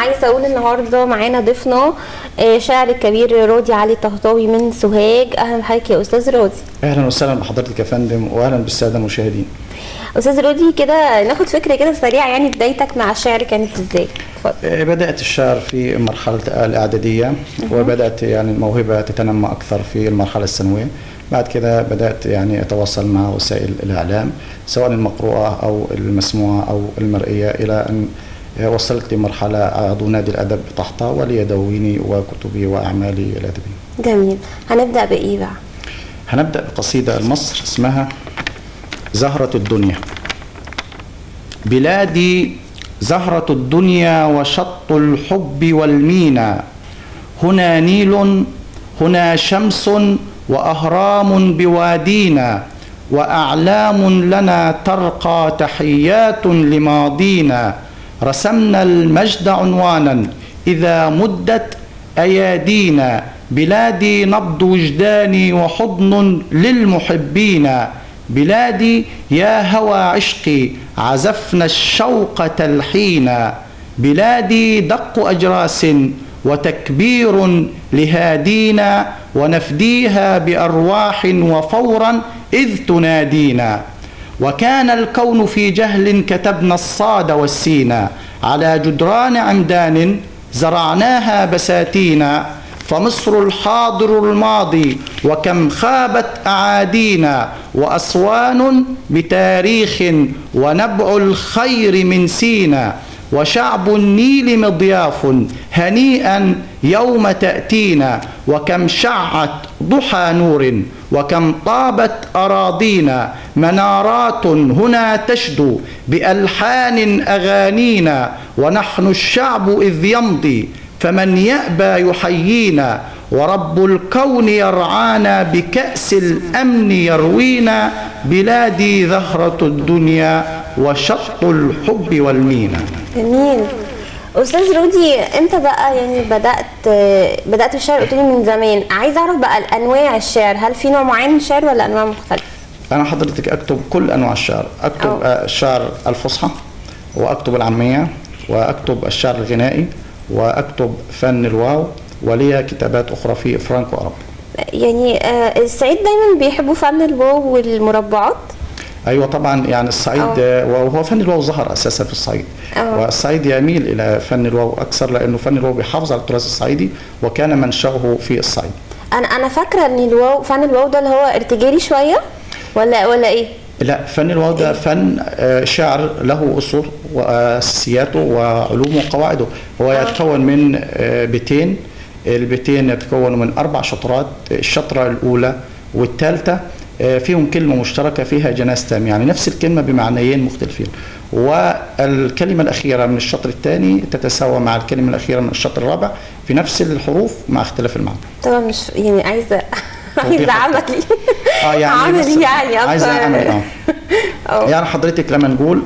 عايزه اقول النهارده معانا ضيفنا شاعر الكبير راضي علي الطهطاوي من سوهاج. اهلا بحضرتك يا استاذ راضي. اهلا وسهلا بحضرتك يا فندم، واهلا بالساده المشاهدين. استاذ راضي، كده ناخد فكرة كده سريعة، يعني بدايتك مع الشعر كانت ازاي؟ اتفضل. بدات الشعر في مرحلة الاعدادية، وبدات يعني الموهبة تتنمى اكثر في المرحلة الثانوية. بعد كده بدات يعني اتواصل مع وسائل الاعلام سواء المقروءه او المسموعة او المرئية، الى ان وصلت لمرحلة عضو نادي الادب طحطا ولي دواويني وكتبي واعمالي الادبية. جميل. هنبدا بايه بقى؟ هنبدا بقصيدة لمصر اسمها زهرة الدنيا. بلادي زهرة الدنيا وشط الحب والمينا، هنا نيل هنا شمس وأهرام بوادينا، وأعلام لنا ترقى تحيات لماضينا، رسمنا المجد عنوانا إذا مدت أيادينا، بلادي نبض وجداني وحضن للمحبين، بلادي يا هوى عشقي عزفنا الشوق تلحينا، بلادي دق أجراس وتكبير لهادينا، ونفديها بأرواح وفورا إذ تنادينا، وكان الكون في جهل كتبنا الصاد والسينا، على جدران عمدان زرعناها بساتينا، فمصر الحاضر الماضي وكم خابت أعادينا، وأسوان بتاريخ ونبع الخير من سينا، وشعب النيل مضياف هنيئا يوم تأتينا، وكم شعت ضحى نور وكم طابت أراضينا، منارات هنا تشدو بألحان أغانينا، ونحن الشعب إذ يمضي فمن يأبى يحيينا، ورب الكون يرعانا بكأس الأمن يروينا، بلادي زهرة الدنيا وشط الحب والمينا. جميل. أستاذ رودي، امتى بقى يعني بدأت الشعر؟ قلت لي من زمان. عايز أعرف بقى الأنواع الشعر، هل في نوع معين من الشعر ولا أنواع مختلفة؟ أنا حضرتك أكتب كل أنواع الشعر، أكتب الشعر الفصحى، وأكتب العامية، وأكتب الشعر الغنائي، وأكتب فن الواو، ولي كتابات أخرى في فرانكو عرب. يعني الصعيد دايما بيحبوا فن الواو والمربعات؟ أيوة طبعا، يعني الصعيد وهو فن الواو ظهر أساسا في الصعيد. والصعيد يميل إلى فن الواو أكثر، لأنه فن الواو بيحافظ على التراث الصعيدي وكان منشأه في الصعيد. أنا فاكرة إن الواو، فن الواو ده اللي هو ارتجالي شوية ولا إيه؟ لا، فن الواو ده فن شعر له أصول وأساسياته وعلومه وقواعده. هو يتكون من بيتين، البيتين يتكونوا من 4 شطرات. الشطرة الأولى والثالثة فيهم كلمة مشتركة فيها جناس تام، يعني نفس الكلمة بمعنيين مختلفين، والكلمة الأخيرة من الشطر الثاني تتساوى مع الكلمة الأخيرة من الشطر الرابع في نفس الحروف مع اختلاف المعنى. طبعا مش يعني عايزة عملي يعني عملي يعني عايزة عملي يعني حضرتك لما نقول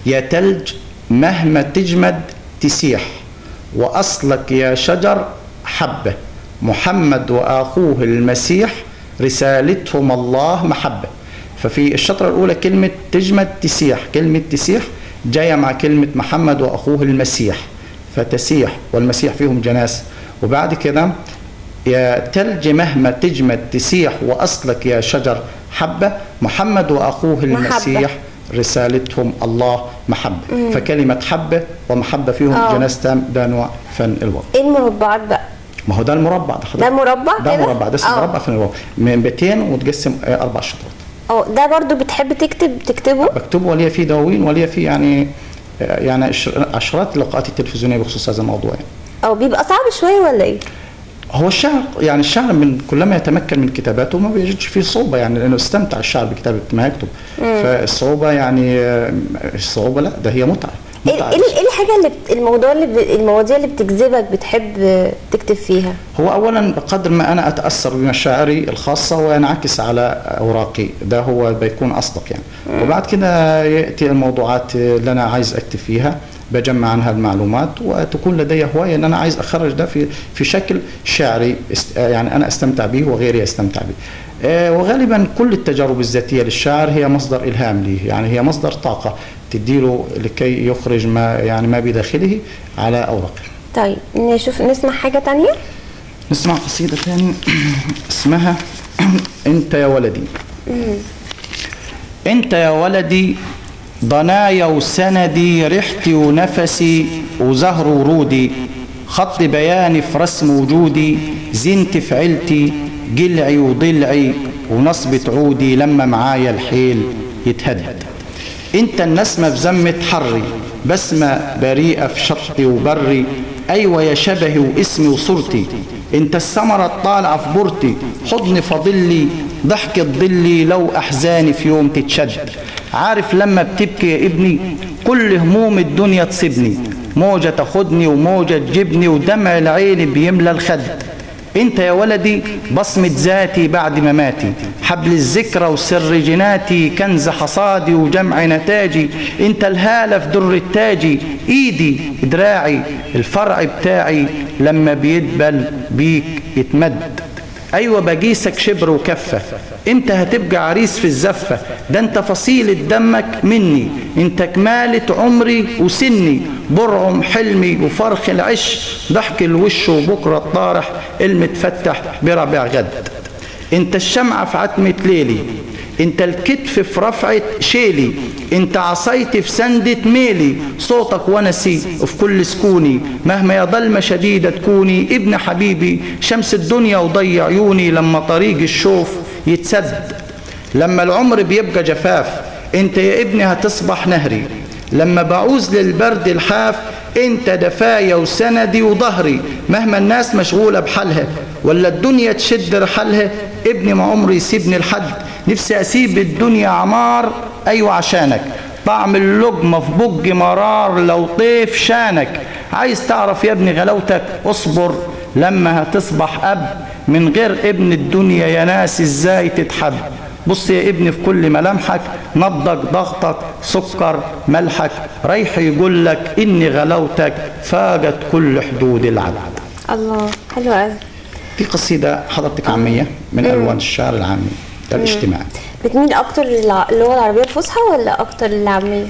يا تلج مهما تجمد تسيح، وأصلك يا شجر حبة، محمد وأخوه المسيح رسالتهم الله محبة. ففي الشطرة الأولى كلمة تجمد تسيح، كلمة تسيح جاية مع كلمة محمد وأخوه المسيح، فتسيح والمسيح فيهم جناس. وبعد كده يا تلج مهما تجمد تسيح، وأصلك يا شجر حبة، محمد وأخوه المسيح رسالتهم الله محبة. فكلمة حبة ومحبة فيهم جناس تام، ده نوع فن الواو. ايه المربعات بقى؟ ما هو ده المربع ده حضرتك. ده مربع ده مربع، ده اسمه مربع فن الواو، من بيتين وتقسم 4 شطرات. ده برضو بتحب تكتبه؟ بكتبه، وليا فيه دواوين، وليا فيه يعني عشرات اللقاءات التلفزيونية بخصوص هذا الموضوع يعني. بيبقى صعب شوية ولا ايه؟ هو الشعر يعني الشعر من كلما يتمكن من كتاباته ما بيجدش فيه صعوبة، يعني لأنه استمتع الشعر بكتابة ما يكتب. فالصعوبة يعني الصعوبة لا، ده هي متعة. ايه الحاجة اللي المواضيع اللي بتجذبك بتحب تكتب فيها؟ هو اولا بقدر ما انا اتاثر بمشاعري الخاصة وينعكس على اوراقي، ده هو بيكون اصدق يعني. وبعد كده ياتي الموضوعات اللي انا عايز اكتب فيها، بجمع عنها المعلومات، وتكون لدي هواية ان انا عايز اخرج ده في شكل شعري، يعني انا استمتع به وغيري يستمتع به. وغالبا كل التجارب الذاتية للشاعر هي مصدر الهام لي، يعني هي مصدر طاقة. تديله لكي يخرج ما يعني ما بداخله على أوراقه. طيب نشوف، نسمع حاجة تانية؟ نسمع قصيدة تانية اسمها أنت يا ولدي. أنت يا ولدي ضنايا وسندي، ريحتي ونفسي وزهر ورودي، خط بياني في رسم وجودي، زينتي في عيلتي، جلعي وضلعي ونصبة عودي، لما معايا الحيل يتهد. انت النسمة في زمة حري، بسمة بريئة في شطي وبري، أيوة يا شبهي واسمي وصورتي، انت الثمرة الطالعة في بورتي، حضن فضلي ضحكة ضلي، لو أحزاني في يوم تتشد. عارف لما بتبكي يا ابني كل هموم الدنيا تصيبني، موجة تاخدني وموجة تجيبني، ودمع العين بيملى الخد. انت يا ولدي بصمة ذاتي بعد مماتي، حبل الذكرى وسر جناتي، كنز حصادي وجمع نتاجي، انت الهالة في در التاجي، ايدي دراعي الفرع بتاعي، لما بيدبل بيك يتمد. ايوه بجيسك شبر وكفة، امتى هتبقى عريس في الزفة؟ ده انت فصيلة دمك مني، انت كمالة عمري وسني، برعم حلمي وفرخ العش، ضحك الوش وبكرة الطارح المتفتح بربع غد. انت الشمعة في عتمة ليلي، انت الكتف في رفعة شيلي، انت عصايتي في سندة ميلي، صوتك ونسي في كل سكوني، مهما يا ظلمة شديدة تكوني، ابن حبيبي شمس الدنيا وضي عيوني، لما طريق الشوف يتسد. لما العمر بيبقى جفاف، انت يا ابني هتصبح نهري، لما بعوز للبرد الحاف، انت دفايا وسندي وظهري، مهما الناس مشغولة بحالها ولا الدنيا تشد رحالها، ابني ما عمري يسيبني لحد، نفسي اسيب الدنيا عمار ايوه عشانك، طعم اللقمة في بق مرار لو طيف شانك، عايز تعرف يا ابني غلاوتك اصبر لما هتصبح اب، من غير ابن الدنيا يا ناس ازاي تتحب. بص يا ابني في كل ملامحك، نبضك ضغطك سكر ملحك، ريح يقول لك إني غلاوتك فاقت كل حدود العدد. الله، حلو قوي. في قصيدة حضرتك عامية من ألوان الشعر العامي الاجتماعي. بتميل أكتر للغة العربية الفصحى ولا أكتر للعامية؟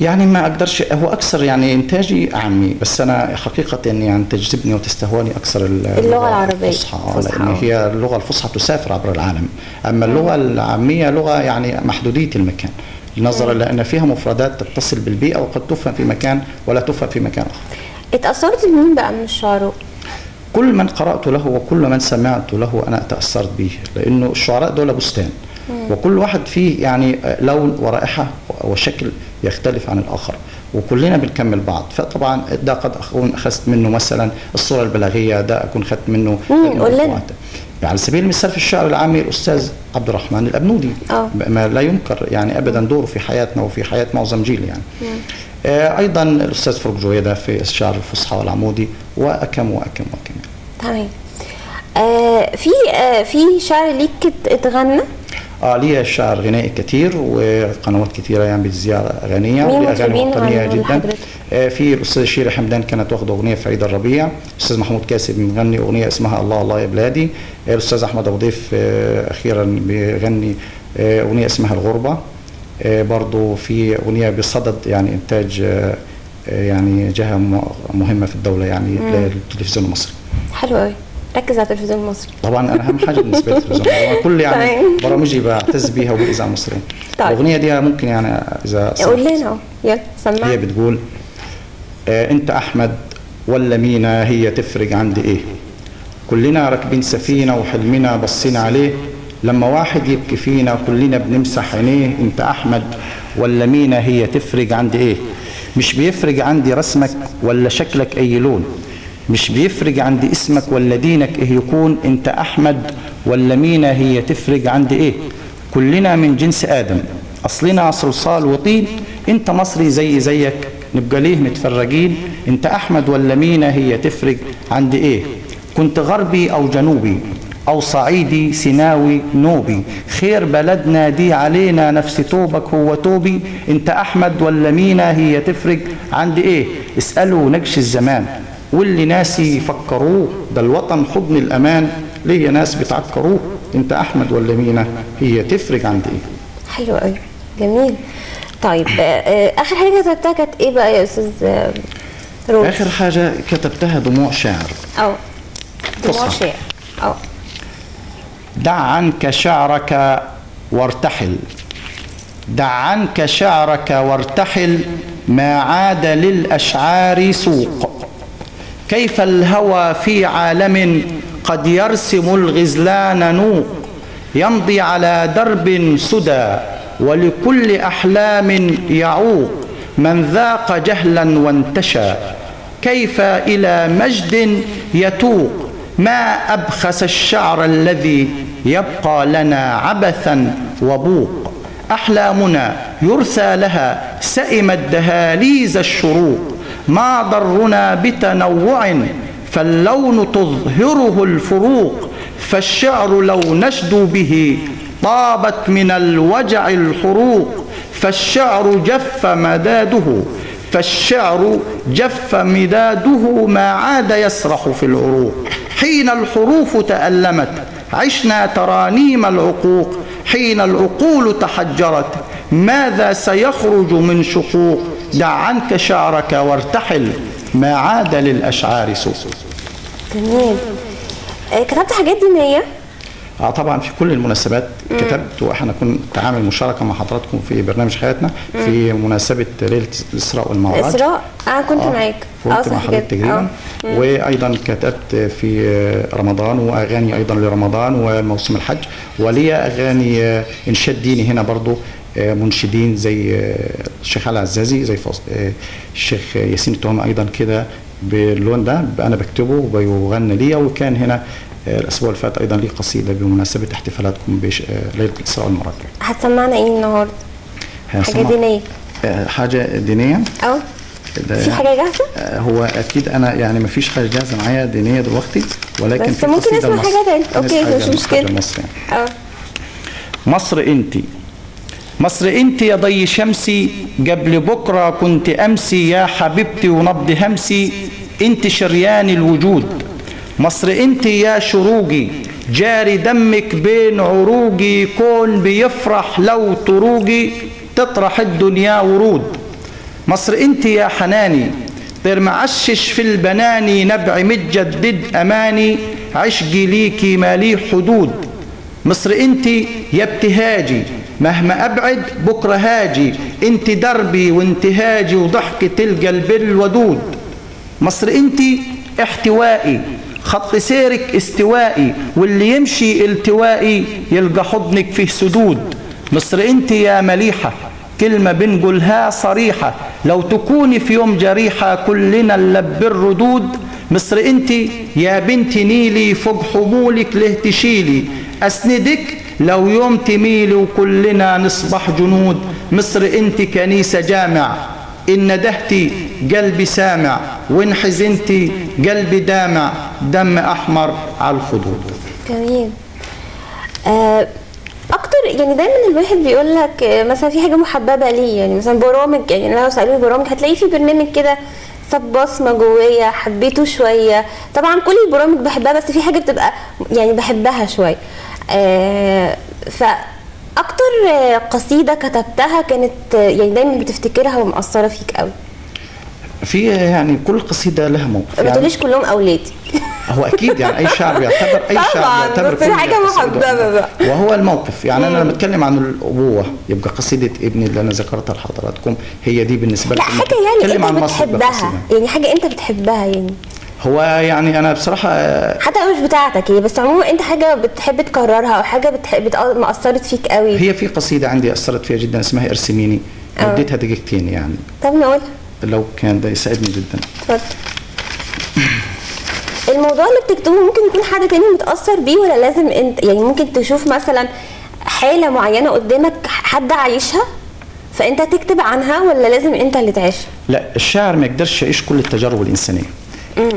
يعني ما أقدرش، هو أكثر يعني إنتاجي عامي، بس أنا حقيقة يعني تجذبني وتستهواني أكثر اللغة العربية الفصحى، لأن هي اللغة الفصحى تسافر عبر العالم، أما اللغة العامية لغة يعني محدودية المكان، نظرا لأن فيها مفردات تتصل بالبيئة وقد تفهم في مكان ولا تفهم في مكان آخر. اتأثرت بمين بقى من الشعراء؟ كل من قرأت له وكل من سمعت له أنا تأثرت به، لأنه الشعراء دول بستان، وكل واحد فيه يعني لون ورائحة وشكل يختلف عن الآخر، وكلنا بنكمل بعض. فطبعا ده قد أكون أخذت منه مثلا الصورة البلاغية، ده أكون أخذت منه على سبيل المثال في الشعر العامي الأستاذ عبد الرحمن الأبنودي، ما لا ينكر يعني أبدا دوره في حياتنا وفي حياة معظم جيل يعني. أيضا الأستاذ فاروق جويدة في الشعر الفصحى والعمودي، وأكم وأكم وأكم. تمام. في شعر ليك اتغنى؟ ليا شعر غنائي كتير وقنوات كتيرة يعني بتذيع أغانية، وأغاني وطنية جدا. في الأستاذ شيري حمدان كانت واخدة أغنية في عيد الربيع، الأستاذ محمود كاسب مغني أغنية اسمها الله الله يا بلادي، الأستاذ أحمد أبو ضيف أخيرا بيغني أغنية اسمها الغربة، برضو في أغنية بصدد يعني إنتاج يعني جهة مهمة في الدولة يعني للتلفزيون المصري. حلو قوي. ركز على التلفزيون المصري. طبعا انا اهم حاجة بالنسبة لي التلفزيون، كل يعني برامجي بعتز بيها وبالاذاعه المصرية. طيب. الاغنية دي ممكن يعني اذا قول لنا، يلا سمعنا. هي بتقول انت احمد ولا مينا، هي تفرق عندي ايه؟ كلنا راكبين سفينة وحلمنا بصينا عليه، لما واحد يبكي فينا كلنا بنمسح عينيه. انت احمد ولا مينا، هي تفرق عندي ايه؟ مش بيفرق عندي رسمك ولا شكلك اي لون، مش بيفرق عندي اسمك ولا دينك ايه يكون. انت احمد ولا مينا، هي تفرق عندي ايه؟ كلنا من جنس ادم، اصلنا صلصال وطين، انت مصري زي زيك نبقى ليه متفرجين؟ انت احمد ولا مينا، هي تفرق عندي ايه؟ كنت غربي او جنوبي او صعيدي سيناوي نوبي، خير بلدنا دي علينا نفس توبك هو توبي. انت احمد ولا مينا، هي تفرق عندي ايه؟ اسألوا نجش الزمان واللي ناسي يفكروه، ده الوطن حضن الامان، ليه يا ناس بتعكروه؟ انت احمد ولا مينا، هي تفرق عند ايه؟ حلو قوي، جميل. طيب اخر حاجة كتبتها كانت ايه بقى يا استاذ رودي؟ اخر حاجة كتبتها دموع شاعر. دموع شاعر. دع عنك شعرك وارتحل، دع عنك شعرك وارتحل، ما عاد للأشعار سوق. كيف الهوى في عالم قد يرسم الغزلان نوق، يمضي على درب سدى ولكل أحلام يعوق. من ذاق جهلا وانتشى كيف إلى مجد يتوق. ما أبخس الشعر الذي يبقى لنا عبثا وبوق. أحلامنا يرثى لها سئمت دهاليز الشروق. ما ضرنا بتنوع فاللون تظهره الفروق. فالشعر لو نشدو به طابت من الوجع الحروق. فالشعر جف مداده، فالشعر جف مداده ما عاد يسرح في العروق. حين الحروف تألمت عشنا ترانيم العقوق. حين العقول تحجرت ماذا سيخرج من شقوق. دع عنك شعرك وارتحل ما عاد للأشعار سوق. جميل. كتبت حاجات دينية؟ طبعا في كل المناسبات كتبت، واحنا كنت عامل مشاركة مع حضراتكم في برنامج حياتنا في مناسبة ليلة الاسراء والمعراج. الاسراء انا كنت معاك. كنت مع حضرتك تقريبا. وايضا كتبت في رمضان، واغاني ايضا لرمضان وموسم الحج، وليا اغاني انشاد ديني هنا برضو، منشدين زي الشيخ علي عزازي، زي الشيخ ياسين التهامي ايضا كده باللون ده انا بكتبه وبيغنى ليا. وكان هنا الاسبوع اللي فات ايضا لي قصيدة بمناسبة احتفالاتكم بليلة الاسراء والمعراج. هتسمعنا ايه النهارده؟ حاجة دينية. حاجة دينية؟ في حاجة جاهزة؟ هو اكيد انا يعني ما فيش حاجة جاهزة معايا دينية دلوقتي، ولكن بس ممكن نسمع حاجة تانية. okay مش مشكلة. مصر يعني. مصر انت، مصر انت يا ضي شمسي، قبل بكره كنت امسي، يا حبيبتي ونبض همسي، انت شريان الوجود. مصر انت يا شروقي، جاري دمك بين عروقي، كون بيفرح لو تروقي، تطرح الدنيا ورود. مصر انت يا حناني، طير معشش في البناني، نبع متجدد اماني، عشقي ليكي ما ليه حدود. مصر انت يا ابتهاجي، مهما ابعد بكره هاجي، انت دربي وانتهاجي، وضحكة القلب الودود. مصر انت احتوائي، خط سيرك استوائي، واللي يمشي التوائي يلقى حضنك فيه سدود. مصر انت يا مليحة، كلمة بنقولها صريحة، لو تكوني في يوم جريحة كلنا نلبي الردود. مصر انت يا بنت نيلي، فوق حمولك له تشيلي، أسندك لو يوم تميلي وكلنا نصبح جنود. مصر انت كنيسة جامع، إن ندهتي قلبي سامع، وإن حزنتي قلبي دامع، دم أحمر على الخدود. جميل. أكتر يعني دايما الواحد بيقول لك مثلا في حاجة محببة ليه، يعني مثلا برامج، يعني لو سألوني برامج هتلاقي في برنامج كده ساب بصمة جوايا حبيته شوية. طبعا كل البرامج بحبها، بس في حاجة بتبقى يعني بحبها شوية. فأكتر قصيدة كتبتها كانت يعني دايما بتفتكرها ومأثرة فيك قوي؟ في يعني كل قصيدة لها موقف. ما تقوليش كلهم أولادي. هو أكيد يعني أي شعر بيعتبر أي شعر بيعتبر بس حاجة محببة بقى، وهو الموقف. يعني أنا لما أتكلم عن الأبوة يبقى قصيدة ابني اللي أنا ذكرتها لحضراتكم هي دي بالنسبة لي. لا حاجة يعني أنت بتحبها، يعني حاجة أنت بتحبها يعني. هو يعني أنا بصراحة حتى لو مش بتاعتك هي، بس عموما أنت حاجة بتحب تكررها أو حاجة بتحب مأثرت فيك قوي. هي في قصيدة عندي أثرت فيها جدا اسمها ارسميني، مدتها دقيقتين يعني. طب نقولها لو كان ده يساعدني جدا. اتفضل. الموضوع اللي بتكتبه ممكن يكون حد تاني متأثر بيه ولا لازم انت؟ يعني ممكن تشوف مثلا حالة معينة قدامك حد عايشها فانت تكتب عنها، ولا لازم انت اللي تعيشها؟ لا، الشاعر ما يقدرش يعيش كل التجارب الإنسانية.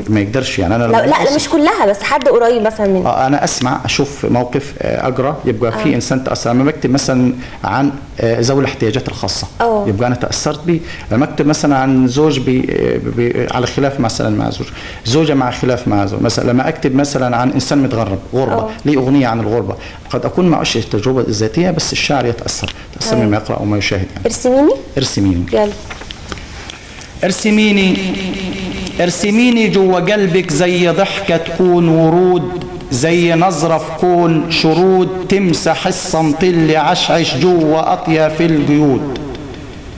ما يقدرش يعني. انا لا مش كلها، بس حد قريب مثلا مني. انا اسمع، اشوف موقف، اجرى، يبقى في انسان تاثر. لما بكتب مثلا عن ذوي الاحتياجات الخاصة يبقى انا تاثرت بيه. لما اكتب مثلا عن زوج بي على خلاف مثلا مع زوج، زوجه مع خلاف مع زوج مثلا. لما اكتب مثلا عن انسان متغرب، غربه، ليه اغنية عن الغربة، قد اكون ما عشت التجربة الذاتية، بس الشاعر يتاثر، تاثر مما يقرا وما يشاهد يعني. ارسميني. ارسميني. يلا. ارسميني، ارسميني جوا قلبك زي ضحكة تكون ورود، زي نظرة في كون شرود، تمسح الصمت اللي عشعش جوا أطياف القيود.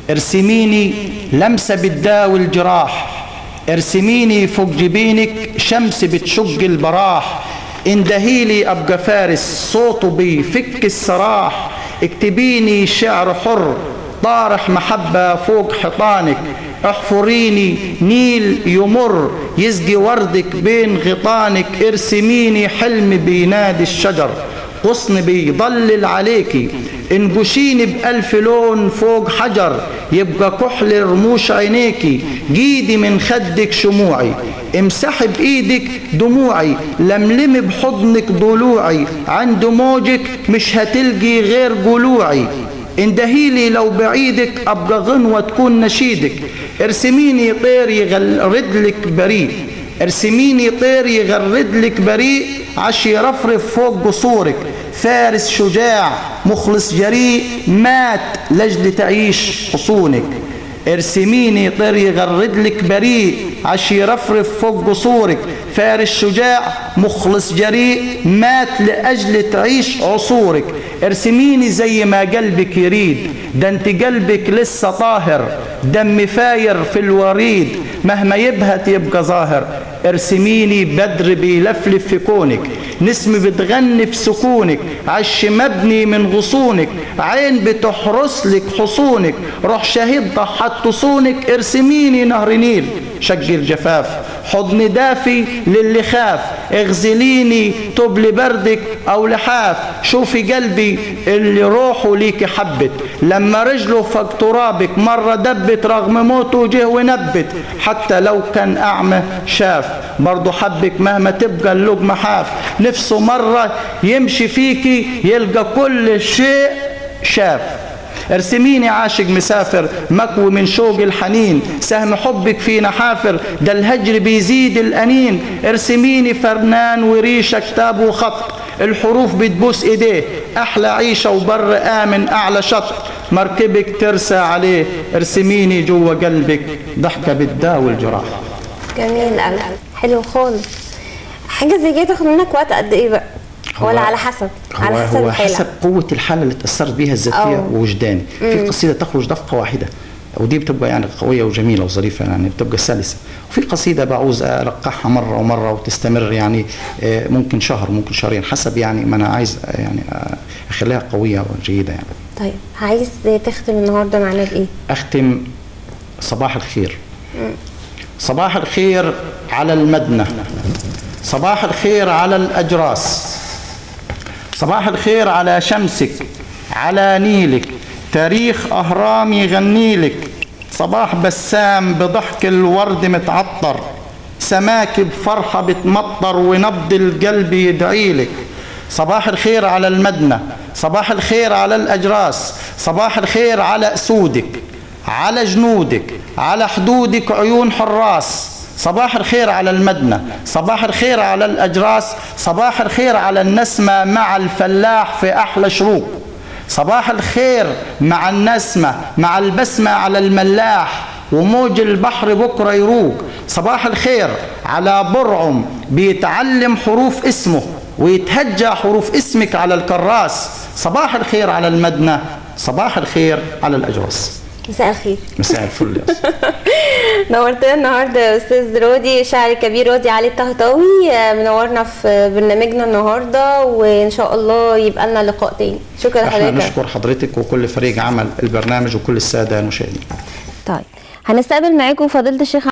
ارسميني لمسة بتداوي الجراح، ارسميني فوق جبينك شمس بتشق البراح، اندهيلي أبقى فارس صوته بيفك السراح، اكتبيني شعر حر طارح محبة فوق حيطانك، احفريني نيل يمر يسقي وردك بين غطانك، ارسميني حلم بينادي الشجر غصن بيضلل عليكي، انقشيني بألف لون فوق حجر يبقى كحل رموش عينيكي، جيدي من خدك شموعي امسحي بإيدك دموعي، لملمي بحضنك ضلوعي، عند موجك مش هتلقي غير جلوعي، اندهيلي لو بعيدك أبقى غنوة تكون نشيدك، ارسميني طير يغرد لك بريء، ارسميني طير يغرد لك بريء، عش يرفرف فوق قصورك، فارس شجاع مخلص جريء مات لجل تعيش حصونك، ارسميني طير يغرد لك بريء، عش يرفرف فوق قصورك، فارس شجاع مخلص جريء مات لأجل تعيش عصورك، ارسميني زي ما قلبك يريد، ده انت قلبك لسه طاهر، دم فاير في الوريد مهما يبهت يبقى ظاهر، ارسميني بدر بيلفلف في كونك، نسم بتغني في سكونك، عش مبني من غصونك، عين بتحرس لك حصونك، روح شهيد ضحت تصونك، ارسميني نهر نيل شق الجفاف، حضن دافي للي خاف، اغزليني تبل بردك او لحاف، شوفي قلبي اللي روحه ليكي حبت، لما رجله فوق ترابك مرة دبت، رغم موته جه ونبت، حتى لو كان أعمى شاف برضه حبك مهما تبقى اللقمة حاف، نفسه مرة يمشي فيكي يلقى كل شيء شاف. ارسميني عاشق مسافر مكوي من شوق الحنين، سهم حبك فينا حافر ده الهجر بيزيد الأنين، ارسميني فرنان وريشة كتاب وخط، الحروف بتبوس ايديه، احلى عيشة وبر آمن اعلى شط، مركبك ترسى عليه، ارسميني جوا قلبك ضحكة بتداوي الجراح. جميل قوي، حلو خالص. حاجة زي كده تاخد منك وقت قد ايه بقى؟ ولا على حسب؟ على حسب هو حسب قوة الحالة اللي اتأثرت بيها الذاتية ووجداني. في قصيدة تخرج دفقة واحدة ودي بتبقى يعني قوية وجميلة وظريفة، يعني بتبقى سلسة. وفي قصيدة بعوز أرقعها مرة ومرة وتستمر يعني ممكن شهر ممكن شهرين حسب يعني ما أنا عايز يعني أخليها قوية وجيدة يعني. طيب عايز تختم النهاردة معانا بإيه؟ أختم صباح الخير. صباح الخير على المدنة، صباح الخير على الأجراس، صباح الخير على شمسك على نيلك، تاريخ أهرام يغنيلك، صباح بسام بضحك الورد متعطر، سماك بفرحة بتمطر ونبض القلب يدعيلك، صباح الخير على المدنة، صباح الخير على الأجراس، صباح الخير على أسودك على جنودك على حدودك عيون حراس، صباح الخير على المدنة، صباح الخير على الأجراس، صباح الخير على النسمة مع الفلاح في أحلى شروق، صباح الخير مع النسمة مع البسمة على الملاح وموج البحر بكرة يروق، صباح الخير على برعم بيتعلم حروف اسمه ويتهجى حروف اسمك على الكراس، صباح الخير على المدنة، صباح الخير على الأجراس. مساء الخير. مساء الفل يا أستاذ. نورتنا النهارده يا استاذ رودي، شاعر الكبير رودي علي الطهطاوي، منورنا في برنامجنا النهارده، وان شاء الله يبقى لنا لقاء تاني. شكرا لحضرتك. احنا نشكر حضرتك وكل فريق عمل البرنامج وكل السادة المشاهدين. طيب هنستقبل معاكم فضيلة الشيخ